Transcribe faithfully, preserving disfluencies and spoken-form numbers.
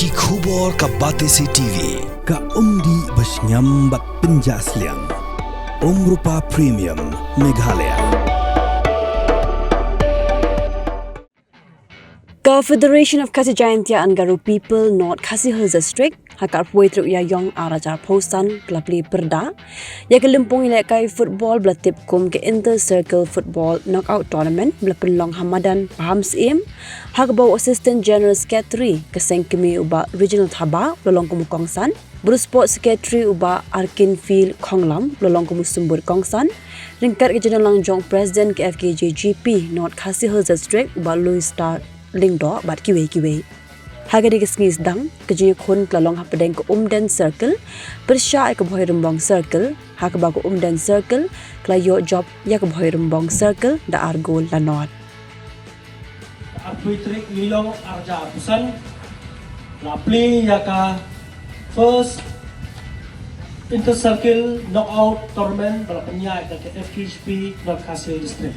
Ki khubor ka Batesi T V, ka umdih ba shngiam bad pynjah sliang. Umrupa Premium, Meghalaya. Ka Federation of Khasi Jaintia and Garo People, North Khasi Hills District, ha ka arphew wei tarik u Ïaïong arhajar arphew san, ka la plie pyrda ïa ka lympung ïalehkai football ba la tip kum ka Inter Circle Football Knockout Tournament ba la pynlong ha madan Pahamsyiem, ha kaba u Assistant General Secretary ka seng kmie u Bah Reginald Thabah u la long kum u kongsan, bad u Sports Secretary u Bah Arkinfield Khonglam u la long kum u symbud kongsan, ryngkat ka jingialang jong u President ka F K J G P North Khasi Hills District u Bah Louis Star Lyngdoh bad kiwei kiwei. Ha kane ka sngi sdang, ka jingïakhun ka la long hapdeng ka Umden Circle pyrshah ïa ka Bhoirymbong Circle, ha kaba ka Umden Circle ka la ïoh jop ïa ka Bhoirymbong Circle da ar gol la nod. Arphew tarik Ïaïong arhajar arphew san, la plie ïa ka first Inter Circle Knockout Tournament ba la pynïaid da ka F K J P North Khasi District.